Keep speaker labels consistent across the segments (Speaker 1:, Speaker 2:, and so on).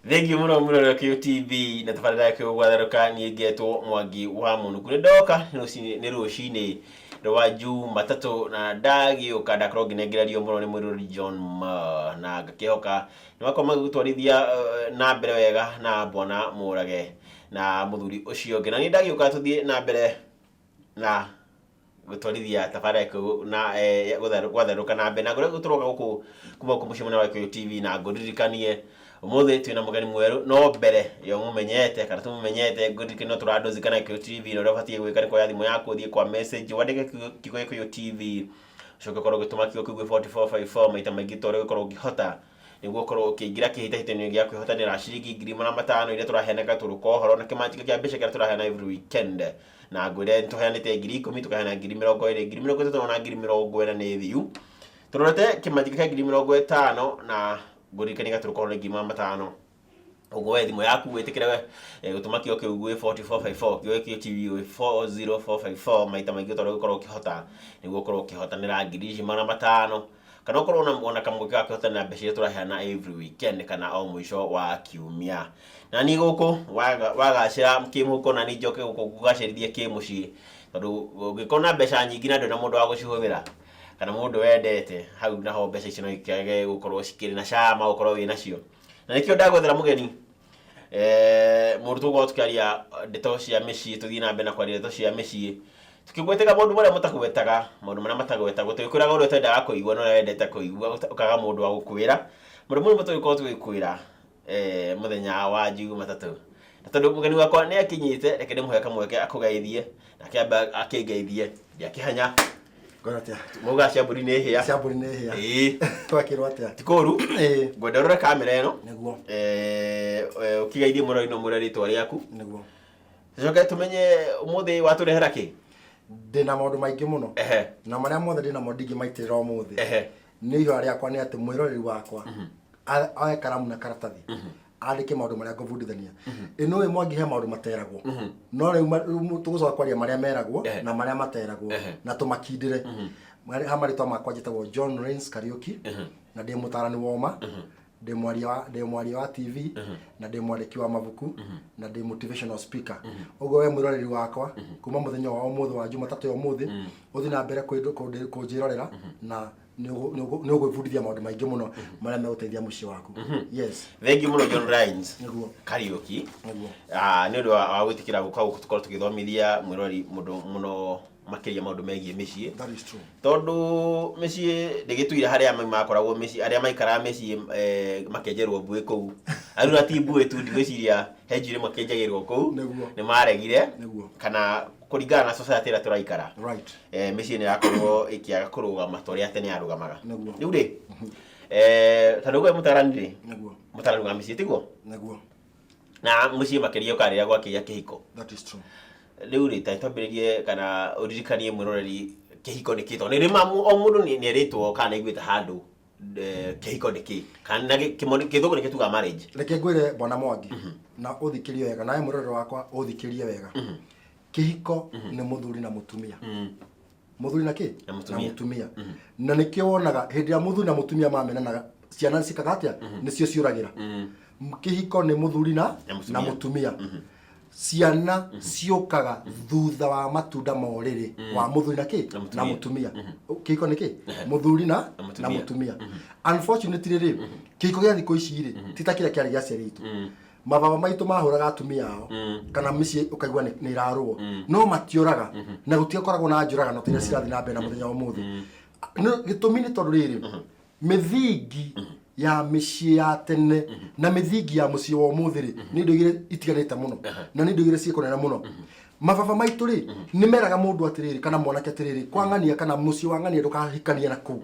Speaker 1: Thengiũ mũno mũrore QTV na tabarĩra ya Kĩũgũ Gwatherũka. Niĩ ngetwo Mwangi wa Mũnũku. Nĩ ndoka nĩ rũcinĩ rwa Jumatatũ na ndagĩũka ndakorwo ngĩnengererio mũno nĩ mwĩrori John Ma, na ngakĩhoka nĩ makorwo magĩgũtwarithia na mbere wega na Bwana Mũrage na mũthuri ũcio ũngĩ. Na niĩ ndagĩũka tũthiĩ na mbere na gũtwarithia tabarĩra ĩkũ na gwatherũka na mbere na ngũrĩa tũroka gũkũ kuma gũkũ mũciĩ mũnene wa Gĩkũyũ TV. Na ngũririkanie ũmũthĩ twĩna mũgeni mwerũ, no mbere ya ũmũmenyete kana tũmũmenyete, ngũririkanie no tũrandũzika na Gĩkũyũ TV, na ũrĩa ũbatiĩ gwĩka nĩ kuoya thimũ yaku, ũthiĩ kwa message, wandĩke kiugo Gĩkũyũ TV, ũcoke ũkorwo ũgĩtũma kiugo kĩu gwĩ 4454 maita maingĩ ta ũrĩa ũgũkorwo ũkĩhota, nĩguo ũkorwo ũkĩingĩra kĩhĩtahĩtano gĩa kwĩhotanĩra ciringi 500,000 iria tũraheana gatũrũ ka ũhoro na kĩmanjĩka kĩa mbeca kĩrĩa tũraheana every weekend. Na ngwĩre nĩ tũheanĩte 10,000, tũkaheana 20,000, 30,000 na 40,000 nĩ thiu. Tũrorete kĩmanjĩka kĩa 50,000 na ngũririkanie gatũrũ ka ũhoro nĩ 500,000. Ũguo we thimũ yaku wĩtĩkĩre gũtũma kĩo kĩu gwĩ 4454, kĩo kĩo TV gwĩ 40454 maita maingĩ ta ũrĩa ũgũkorwo ũkĩhota, nĩguo ũkorwo ũkĩhotanĩra ngiri ici 500, kana ũkorwo ona kamweke ga kwĩhotanĩra mbeca iria tũraheana every weekend kana o mũico wa kiumia. Na niĩ gũkũ wagacĩra kĩmũhuko, na niĩ njoke gũkũ ngũgacĩrithie kĩmũciĩ, tondũ ũngĩkorwo na mbeca nyingĩ na ndũrĩ na mũndũ wa gũcihũthĩra kana mũndũ wendete, hau naho mbeca icio no ikĩage gũkorwo cikĩrĩ na cama gũkorwo wĩ nacio. Na nĩkĩo ndagwethera mũgeni, mũndũ tũgũkorwo tũkĩaria ndeto cia mĩciĩ, tũthiĩ na mbere na kwaria ndeto cia mĩciĩ, tũkĩgwetaga maũndũ marĩa mũtagwetaga, maũndũ marĩa matagwetagwo, tũgĩkwĩraga ũrĩa ũtendaga kũigua na ũrĩa wendete kũigua, ũkaga mũndũ wa gũkwĩra. Maũndũ mamwe tũgĩkorwo tũgĩkwĩra mũthenya wa Jumatatũ. Na tondũ mũgeni wakwa nĩ akinyĩte, reke ndĩmũhe kamweke akũgeithie, nake ambe akĩngeithie, ndiakĩhanya.
Speaker 2: Ngora atĩa?
Speaker 1: Mauga cia mbũri nĩ hĩa.
Speaker 2: Cia mbũri nĩ hĩa.
Speaker 1: Ĩĩ.
Speaker 2: Twakĩrwo atĩa?
Speaker 1: Ti kũũru.
Speaker 2: Ĩĩ.
Speaker 1: Ngwenda ũrore kamera ĩno.
Speaker 2: Nĩguo.
Speaker 1: Ũkĩgeithie mũrori na ũmwĩre rĩtwa rĩaku.
Speaker 2: Nĩguo.
Speaker 1: Tũcoke tũmenye ũmũthĩ watũrehera kĩ?
Speaker 2: Ndĩna maũndũ maingĩ mũno. Na marĩa mothe ndĩnamo ndingĩmaitĩrĩra ũmũthĩ. Nĩ ihoya rĩakwa nĩ atĩ mwĩroreri wakwa oe karamu na karatathi, andĩke maũndũ marĩa ngũbundithania. Ĩno ĩ Mwangi, he maũndũ materagwo, no rĩu rĩu tũgũcoka kwaria marĩa meragwo na marĩa materagwo na tũmakindĩre. Ha marĩtwa makwa njĩtagwo John Rains Kariũki, na ndĩ mũtaarani wa ũma, ndĩ mwaria wa TV, na ndĩ mwandĩki wa mabuku, na ndĩ motivational speaker. Ũguo we mwĩroreri wakwa, kuma mũthenya wa ũmũthĩ wa Jumatatũ ya ũmũthĩ, ũthiĩ na mbere kũnjĩrorera na nĩ ũgwĩbundithia maũndũ maingĩ mũno marĩa megũteithia mũciĩ waku. Yes.
Speaker 1: Thengiũ mũno, John Rhines
Speaker 2: Nĩguo.
Speaker 1: Kariũki.
Speaker 2: Nĩguo.
Speaker 1: Nĩ ũndũ wa gwĩtĩkĩra gũka gũkũ tũkorwo tũgĩthomithia mwĩroreri mũndũ mũno makĩria maũndũ megiĩ mĩciĩ.
Speaker 2: That is true.
Speaker 1: Tondũ mĩciĩ ndĩgĩtũire harĩa makoragwo mĩciĩ, arĩa maikaraga mĩciĩ makenjerwo mbuĩ kũu arura ti mbuĩ tu, ndigwĩciria he njuĩrĩ makĩenjagĩrwo kũu.
Speaker 2: Nĩguo.
Speaker 1: Nĩ maregire.
Speaker 2: Nĩguo.
Speaker 1: Kana kũringana na society ĩrĩa tũraikara, mĩciĩ nĩ ĩrakorwo ĩkĩaga kũrũgama ta ũrĩa tene yarũgamaga.
Speaker 2: Nĩguo.
Speaker 1: Rĩu rĩ, ta rĩu we mũtarani rĩ,
Speaker 2: Nĩguo.
Speaker 1: mũtarani wa mĩciĩ, tiguo?
Speaker 2: Nĩguo.
Speaker 1: Na mũciĩ makĩria ũkarĩra gwakĩgĩa kĩhiko.
Speaker 2: That is true.
Speaker 1: Rĩu rĩ, ta twambĩrĩrie kana ũririkanie mwĩroreri kĩhiko nĩ kĩ, tondũ nĩ rĩ o mũndũ nĩ erĩtwo kana nĩ aiguĩte handũ kĩhiko nĩ kĩ, kana na gĩthũngũ nĩ kĩtugaga marriage.
Speaker 2: Reke ngwĩre, Bwana Mwangi, na ũthikĩrie wega, nawe mwĩroreri wakwa ũthikĩrie wega. Kĩhiko nĩ mũthuri na mũtumia, mũthuri na kĩ?
Speaker 1: Na mũtumia.
Speaker 2: Mũtumia. Na nĩkĩo wonaga hĩndĩ ĩrĩa mũthuri na mũtumia mamenanaga, ciana cikaga atĩa? Nĩcio ciũragĩra. Kĩhiko nĩ mũthuri na
Speaker 1: Na mũtumia.
Speaker 2: Na mũtumia. Ciana ciũkaga thutha wa matunda ma ũrĩrĩ wa mũthuri na kĩ?
Speaker 1: Na mũtumia.
Speaker 2: Na mũtumia. Kĩhiko nĩ kĩ? Mũthuri na
Speaker 1: Na mũtumia.
Speaker 2: Na mũtumia. Unfortunately rĩ, kĩhiko gĩa thikũ ici rĩ, ti ta kĩrĩa kĩarĩ gĩa aciari aitũ. Mababa maitũ mahũraga atumia ao, kana mĩciĩ ũkaigua nĩ ĩrarũo, no matioraga na gũtiakoragwo na njũragano ta iria cirathiĩ na mbere na mũthenya wa ũmũthĩ. Gĩtũmi nĩ tondũ rĩrĩ, mĩthingi ya mĩciĩ ya tene na mĩthingi ya mũciĩ wa ũmũthĩ rĩ, nĩ indo igĩrĩ itiganĩte mũno, na nĩ indo igĩrĩ ciĩ kũnene mũno. Mababa maitũ rĩ, nĩ meraga mũndũ atĩrĩrĩ, kana mwanake atĩrĩrĩ, kwa ng'ania kana mũciĩ wa ng'ania ndũkahikanie na kũu,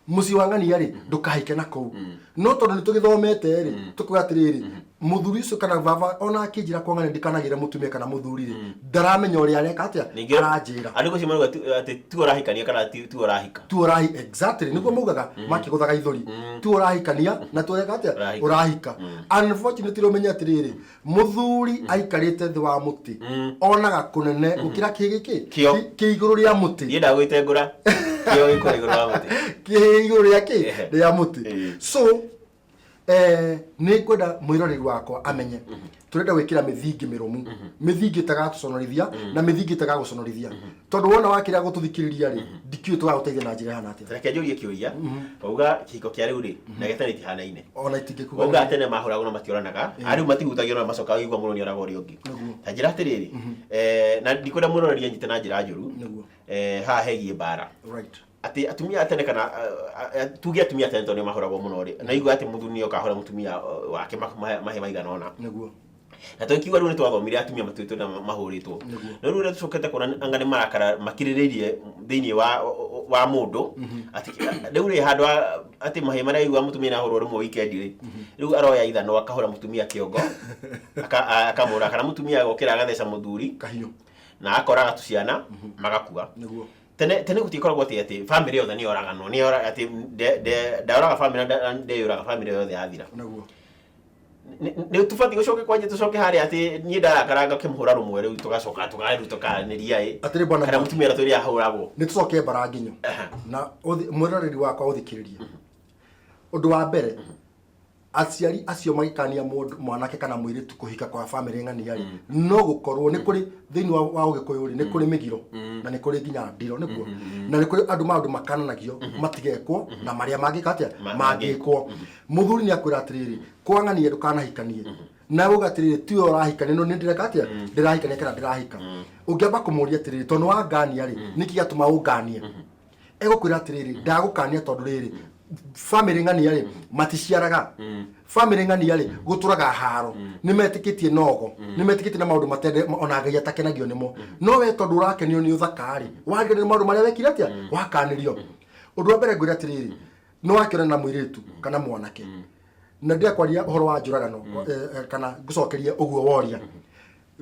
Speaker 2: mũciĩ wa ng'ania rĩ, ndũkahike na kũu. No tondũ nĩ tũgĩthomete rĩ, tũkuga atĩrĩrĩ, mũthuri ũcio kana baba ona akĩnjĩra kwa ng'ania ndikanagĩre mũtumia kana mũthuri rĩ, ndaramenya ũrĩa areka atĩa.
Speaker 1: Ningĩ
Speaker 2: aranjĩra.
Speaker 1: Andũ gũcio marauga atĩ tuo ũrahikania kana tuo ũrahika.
Speaker 2: Tu ũrahi, exactly, nĩguo maugaga makĩgũthaga ithũri, tu ũrahikania na tu ũreka atĩa?
Speaker 1: Ũrahika.
Speaker 2: Ũrahika. Unfortunately, ũmenye atĩrĩrĩ, mũthuri aikarĩte thĩ wa mũtĩ onaga kũnene gũkĩra kĩ gĩkĩ
Speaker 1: Kĩo.
Speaker 2: kĩ igũrũ rĩa mũtĩ.
Speaker 1: Niĩ ndagwĩtengũra kĩo gĩkũrĩ igũrũ wa mũtĩ.
Speaker 2: Kĩ igũrũ rĩa kĩ? Rĩa mũtĩ. So Nĩ ngwenda mwĩroreri wakwa amenye tũrenda gwĩkĩra mĩthingi mĩrũmu, mĩthingi ĩtagatũconorithia na mĩthingi ĩtagagũconorithia, tondũ wona wakĩrĩa gũtũthikĩrĩria rĩ, ndikĩũĩ tũgagũteithia na njĩra ĩhana atĩa.
Speaker 1: Reke njũrie kĩũria. Wauga kĩhiko kĩa rĩu rĩ na gĩa tene itihanaine.
Speaker 2: Ona itingĩkuga.
Speaker 1: Wauga tene mahũragwo na matioranaga, a rĩu matihutagio no macokaga ũigua mũndũ nĩoraga ũrĩa ũngĩ. Ta njĩra atĩrĩrĩ, na ndikwenda mwĩroreri anyite na njĩra njũru. Haha hegiĩ mbara, atĩ atumia a tene kana tuge atumia a tene tondũ nĩo mahũragwo mũno rĩ, na igua atĩ mũthuri nĩoka ahũra mũtumia wake mahĩ maigana ũna. Na tũkiuga rĩu nĩ twathomire atumia matuĩtwo na mahũrĩtwo. No rĩu ũrĩa tũcokete kuona anga nĩ marakara makirĩrĩirie thĩinĩ wa mũndũ, atĩ rĩu rĩ handũ ha atĩ mahĩ marĩa aigua mũtumia nĩ ahũrwo rĩmwe weekend rĩ, rĩu aroya ithanwa akahũra mũtumia kĩongo, akamũra, kana mũtumia agokĩra agatheca mũthuri
Speaker 2: kahiũ
Speaker 1: na akoraga tũciana magakua. Tene tene gũtikoragwo atĩ famĩlĩ yothe nĩ yoraganwo, nĩ yora atĩ ndaoraga famĩlĩ na ndeyũraga, famĩlĩ yothe yathira. Nĩ tũbatiĩ gũcoke kwanja, tũcoke harĩa atĩ niĩ ndarakara ngakĩmũhũra rũmwe, rĩu tũgacoka tũkarĩu tũkaranĩria ĩ.
Speaker 2: Atĩrĩ bwana
Speaker 1: Kana
Speaker 2: Mwangi.
Speaker 1: Mũtumia ũrĩa twĩrĩ ahũragwo.
Speaker 2: Nĩ tũcoke mbara nginyo na mwĩroreri wakwa ũthikĩrĩrie. Ũndũ wa mbere, aciari acio magĩkania mũndũ mwanake kana mũirĩtu kũhika kwa bamĩrĩ ng'ania rĩ, no gũkorwo nĩ kũrĩ thĩinĩ wa ũgĩkũyũ rĩ, nĩ kũrĩ mĩgiro na nĩ kũrĩ nginya ndiro nĩguo, na nĩ kũrĩ andũ maũndũ makananagio matigekwo na marĩa mangĩka atĩa mangĩkwo. Mũthuri nĩ akwĩra atĩrĩrĩ, kwa ng'ania ndũkanahikanie, nawe uga atĩrĩrĩ, tiwe ũrahikania, no nĩ ndĩreka atĩa, ndĩrahikania kana ndĩrahika. Ũngĩamba kũmũria atĩrĩrĩ, tondũ wangania rĩ, nĩkĩ gĩatũma ũnganie? Egũkwĩra atĩrĩrĩ, ndagũkania tondũ rĩrĩ, bamĩrĩ ng'ania rĩ maticiaraga, bamĩrĩ ng'ania rĩ gũtũraga haro, nĩ metĩkĩtie nogo, nĩ metĩkĩtie na maũndũ matende ona Ngai atakenagio nĩmo. No we tondũ ũrakenio nĩ ũthaka rĩ, wariganĩrwo maũndũ marĩa wekire atĩa, wakanĩrio. Ũndũ wa mbere ngwĩra atĩrĩrĩ, nĩ wakĩona na mũirĩtu kana mwanake, na ndĩrakwaria ũhoro wa njũragano, kana ngũcokerie ũguo woria.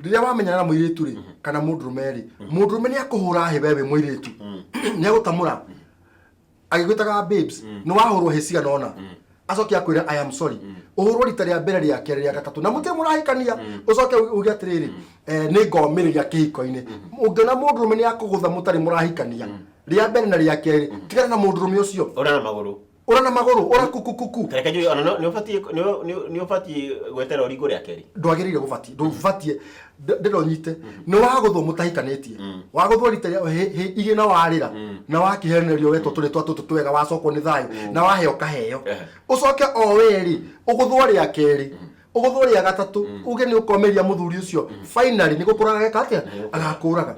Speaker 2: Rĩrĩa wamenyana na mũirĩtu rĩ kana mũndũrũme rĩ, mũndũrũme nĩ akũhũra hĩ we wĩ mũirĩtu, nĩ agũtamũra agĩgwĩtaga babes, nĩ wahũrwo hĩ cigana ũna, acoke akwĩra, "I am sorry." Ũhũrwo rita rĩa mbere, rĩa kerĩ, rĩa gatatũ, na mũtirĩ mũrahikania, ũcoke uge atĩrĩrĩ, nĩ ngomĩrĩria kĩhiko-inĩ. Ũngĩona mũndũrũme nĩ akũgũtha mũtarĩ mũrahikania rĩa mbere na rĩa kerĩ, tigana na mũndũrũme ũcio.
Speaker 1: Ũra na magũrũ.
Speaker 2: Ũra na magũrũ, ũra kukukuku.
Speaker 1: Reke njũrie, ona nĩ ũbatiĩ nĩ ũbatiĩ gweterera ũringwo rĩa kerĩ?
Speaker 2: Ndwagĩrĩire gũbatiĩ, ndũbatiĩ. Ndĩrenda ũnyite, nĩ wagũthwo mũtahikanĩtie, wagũthwo rita rĩa hĩ igĩ na warĩra na wakĩhenerio wetwo tũrĩtwa tũtũ twega, wacokwo nĩ thayũ na waheo kaheo, ũcoke o werĩ ũgũthwo rĩa kerĩ, ũgũthwo rĩa gatatũ, uge nĩ ũkomeria mũthuri ũcio, finally nĩ gũkũraga geka atĩa, agakũraga.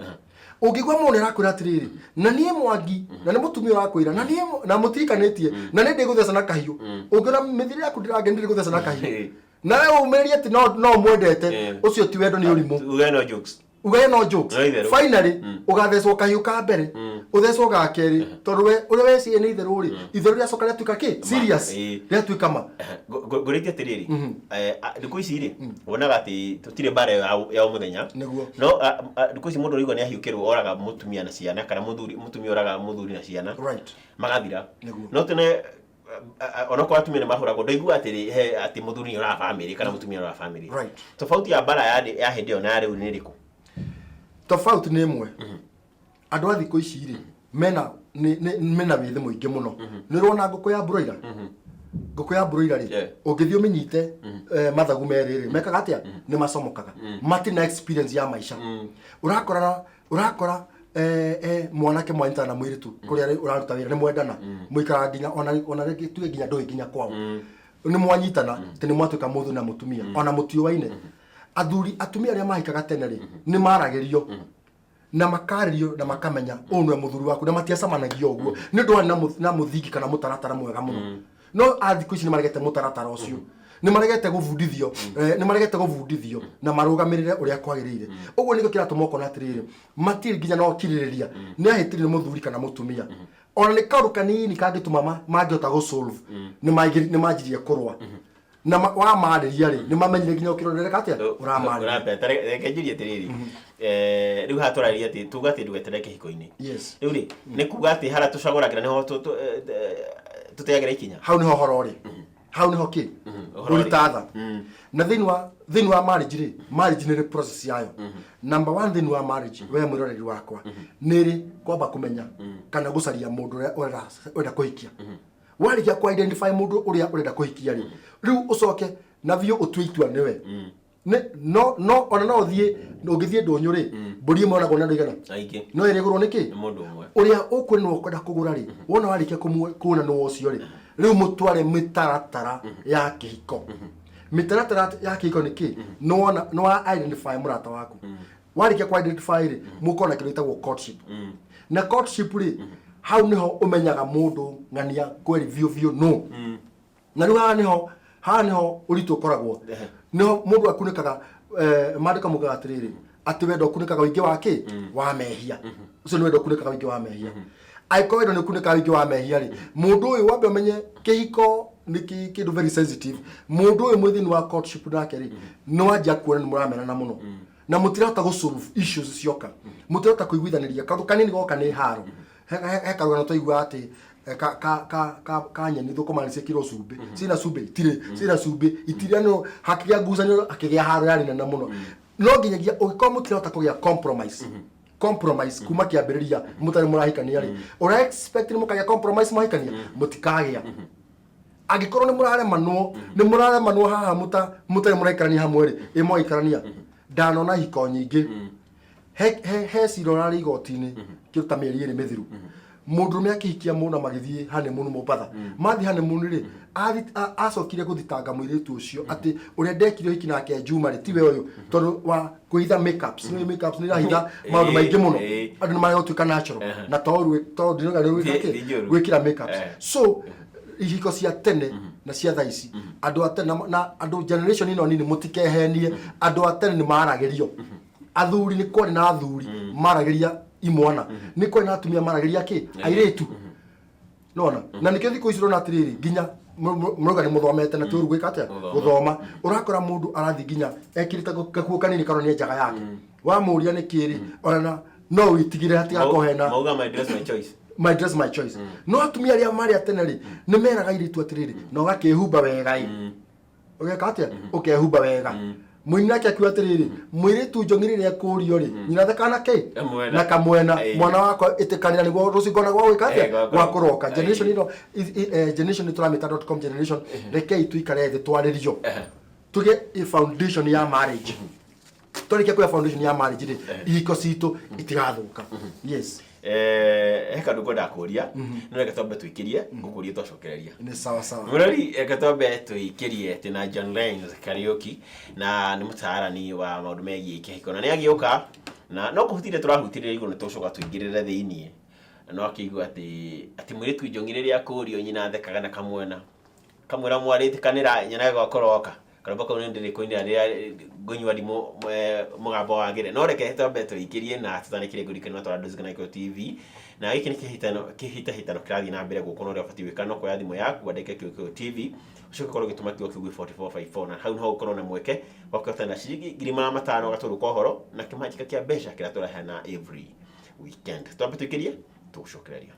Speaker 2: Ũngĩigua mũndũ nĩ arakwĩra atĩrĩrĩ, na niĩ Mwangi, na nĩ mũtumia ũrakwĩra, na niĩ na mũtikanĩtie, na nĩ ndĩgũtheca na kahiũ, ũngĩona mĩthiĩre yaku ndĩrange, nĩ ndĩgũtheca na kahiũ, nawe umĩrĩrie atĩ no mwendete, ũcio ti wendo, nĩ ũrimũ.
Speaker 1: Uge no jokes.
Speaker 2: Ugaye no jokes.
Speaker 1: No itherũ.
Speaker 2: Finally ũgathecwo kahiũ ka mbere, ũthecwo ga kerĩ, tondũ we ũrĩa weciria nĩ itherũ rĩ, itherũ rĩacoka rĩatuĩka kĩ serious, rĩatuĩka ma.
Speaker 1: Ngũrĩtie atĩrĩrĩ, thikũ ici rĩ, wonaga atĩ tũtirĩ mbara ĩyo ya o mũthenya. No thikũ ici mũndũ ũraigua nĩ ahiũkĩrwo oraga mũtumia na ciana, kana mũthuri, mũtumia oraga mũthuri na ciana, magathira. No tene onokorwo atumia nĩ mahũragwo, ndaigua atĩ he atĩ mũthuri nĩ oraga bamĩrĩ kana mũtumia nĩ oraga bamĩrĩ. Tofauti ya mbara ya hĩndĩ ĩyo na ya rĩu nĩ ĩrĩkũ?
Speaker 2: Tofauti nĩ ĩmwe. Andũ a thikũ ici rĩ, mena mena wĩthĩ mũingĩ mũno. Nĩ ũrona ngũkũ ya broiler, ngũkũ ya broiler rĩ, ũngĩthiĩ ũmĩnyite mathagu merĩ rĩ, mekaga atĩa? Nĩ macomokaga. Matirĩ na experience ya maica. Ũrakora mwanake mwanyitana na mũirĩtu kũrĩa ũraruta wĩra, nĩ mwendana, mũikaraga nginya ona rĩngĩ tuge nginya ndũĩ nginya kwao, nĩ mwanyitana atĩ nĩ mwatuĩka mũthuri na mũtumia, ona mũtiũaine. Athuri atumia arĩa mahikaga tene rĩ, nĩ maragĩrio na makarĩrio na makamenya ũyũ nĩwe mũthuri waku, na matiacamanagio ũguo nĩ ũndũ warĩ na mũthingi kana mũtaratara mwega mũno. No a thikũ ici nĩ maregete mũtaratara ũcio, nĩ maregete gũbundithio, nĩ maregete gũbundithio na marũgamĩrĩre ũrĩa kwagĩrĩire. Ũguo nĩkĩo kĩratũma ũkona atĩrĩrĩ, matirĩ nginya na ũkirĩrĩria, nĩ ahĩtĩrio nĩ mũthuri kana mũtumia, ona nĩ kaũndũ kanini kangĩtũma mangĩhota gũ solve, nĩ manjirie kũrũa na wamarĩria rĩ, nĩ mamenyire nginya ũkĩrorereka atĩa ũramarĩria.
Speaker 1: Ũrambeta. Reke njurie atĩrĩrĩ, rĩu haha tũrarĩria atĩ tuga atĩ ndũgeterere kĩhiko-inĩ. Rĩu rĩ, nĩ kuga atĩ harĩa tũcagũragĩra nĩho tũteagĩra ikinya?
Speaker 2: Hau nĩho horo rĩ, hau nĩho kĩ
Speaker 1: Ũhoro rĩ.
Speaker 2: ũritatha. Na thĩinĩ wa marriage rĩ, marriage nĩ rĩ process yayo. Number one thĩinĩ wa marriage, we mwĩroreri wakwa, nĩ rĩ kwamba kũmenya kana gũcaria mũndũ ũrĩa ũrenda kũhikia. Warĩkia ku identify mũndũ ũrĩa ũrenda kũhikia rĩ, rĩu ũcoke na biũ ũtue itua nĩwe. No no ona no ũthiĩ, ũngĩthiĩ ndũnyũ rĩ, mbũri ĩmwe onagwo nĩ andũ aigana?
Speaker 1: Aingĩ.
Speaker 2: No ĩrĩgũrwo nĩkĩ?
Speaker 1: Nĩ mũndũ ũmwe.
Speaker 2: Ũrĩa ũkuona nĩwe ũkwenda kũgũra rĩ, wona warĩkia kuona nĩwe ũcio rĩ, rĩu mũtware mĩtaratara ya kĩhiko. Mĩtaratara ya kĩhiko nĩ kĩ? Nĩwona nĩ wa identify mũrata waku. Warĩkia ku identify rĩ, mũkona kĩndũ gĩtagwo courtship. Na courtship rĩ, hau nĩho ũmenyaga mũndũ ng'ania kweri biũ biũ no. Na rĩu haha nĩho ũritũ ũkoragwo. Nĩho mũndũ akunĩkaga. Maandĩko mugaga atĩrĩrĩ, atĩ wendo ũkunĩkaga ũingĩ wa kĩ? Wa mehia. Ũcio nĩ wendo ũkunĩkaga ũingĩ wa mehia. Angĩkorwo wendo nĩ ũkunĩkaga ũingĩ wa mehia rĩ, mũndũ ũyũ wambe ũmenye kĩhiko nĩ kĩndũ very sensitive. Mũndũ ũyũ mwĩ thĩinĩ wa courtship nake rĩ, nĩ wanjia kuona nĩ mũramenana mũno na mũtirahota gũ solve issues cioka, mũtirahota kũiguithanĩria. Kaũndũ kanini goka nĩ haro. He karũgano twaigua atĩ ka nyeni thũkũma nĩ ciĩkĩrwo cumbĩ, ciĩna cumbĩ itirĩ, ciĩna cumbĩ itirĩ, no hakĩgĩa ngucanio, hakĩgĩa haro yarĩ nene mũno. No nginyagia ũngĩkorwo mũtirahota kũgĩa compromise kuma kĩambĩrĩria mũtarĩ mũrahikania rĩ, ũra expect nĩ mũkagĩa compromise mwahikania? Mũtikagĩa. Angĩkorwo nĩ mũraremanwo haha mũtarĩ mũraikarania hamwe rĩ, ĩ mwaikarania? Ndanona hiko nyingĩ. He cira ũrarĩ igoti-inĩ kĩndũ ta mĩeri 2 mĩthiru. Mũndũrũme akĩhikia mũndũ na magĩthiĩ honeymoon Mombatha. Mathiĩ honeymoon rĩ, acokire gũthitanga mũirĩtu ũcio atĩ ũrĩa ndekire ũhiki nake Juma rĩ, tiwe ũyũ, tondũ wa kwĩhitha makeups. Nĩ makeups nĩ irahitha maũndũ maingĩ mũno. Andũ nĩ marega gũtuĩka natural na to rũ to ndinoga nĩ gwĩka
Speaker 1: Ti njũru.
Speaker 2: Gwĩkĩra makeups. So ihiko cia tene na cia thaa ici, andũ a tene na andũ generation ĩno nini, mũtikehenie. Andũ a tene nĩ maragĩrio athuri, nĩ kwarĩ na athuri maragĩria imwana, nĩ kwarĩ na atumia maragĩria kĩ airĩtu. Nona na nĩkĩo thikũ ici ũrona atĩrĩrĩ, nginya mũrauga nĩ mũthomete na ti ũru gwĩka atĩa?
Speaker 1: Gũthoma.
Speaker 2: Gũthoma. Ũrakora mũndũ arathiĩ nginya ekĩrĩte gakuo kanini karonania njaga yake. Wamũria nĩ kĩrĩ, ona na no wĩtigĩre hatigakorwo hena
Speaker 1: Mauga "my dress, my choice".
Speaker 2: "My dress, my choice". No atumia arĩa marĩ a tene rĩ, nĩ meraga airĩtu atĩrĩrĩ, na ũgakĩhumba wega ĩ, ũgeka atĩa? Ũkehumba wega. Mũini nake akiuga atĩrĩrĩ, mũirĩtu njongi rĩrĩa ekũrio rĩ, nyina thekana kĩ?
Speaker 1: Kamwena.
Speaker 2: Na kamwena. "Mwana wakwa, ĩtĩkanĩra nĩguo rũciũ ngona gwa gwĩka atĩa?"
Speaker 1: Gwa
Speaker 2: Gwa kũroka. Generation ĩno generation nĩ tũramĩta .com generation. Rekei tũikare thĩ twarĩrio, tũgĩe a foundation ya marriage. Twarĩkia kũgĩa foundation ya marriage rĩ, ihiko citũ itigathũka. Yes.
Speaker 1: He kaũndũ ngwendaga kũria, no reke twambe tũikĩrie, ngũkũrie twacokereria.
Speaker 2: Nĩ sawa sawa.
Speaker 1: Mũrori, reke twambe tũikĩrie tĩna John Lenz Kariũki, na nĩ mũtaarani wa maũndũ megiĩ kĩhiko, na nĩ agĩũka na no kũhutire tũrahutire igũrũ, nĩ tũgũcoka tũingĩrĩre thĩiniĩ. Na no akĩigua atĩ mũirĩtu njongi rĩrĩa akũrio, nyina athekaga na kamwena, kamwĩra, "Mwarĩtĩkanĩra nyonaga gwa kũroka." Karwĩmbo kau nĩ ndĩrĩ kũinĩra rĩrĩa ngũnyua ndimũ, mũgambo wagĩre. No reke twambe tũikĩrie na tũtanĩkĩrie ngũririkane twara Nduzi kana Gĩkũyũ TV, na gĩkĩ nĩ kĩhĩtahĩtano kĩrathiĩ na mbere gũkũ, na ũrĩa ũbatiĩ gwĩka no kuoya thimũ yaku, wandĩke Gĩkũyũ TV, ũcoke ũkorwo ũgĩtũma kiugo kĩu gwĩ 4454, na hau niho ũgũkorwo na mweke wa kũhotana ciringi 500,000 gatũrũ ka ũhoro na kĩmanjĩka kĩa mbeca kĩrĩa tũraheana every weekend. Twambe tũikĩrie, tũgũcokereria.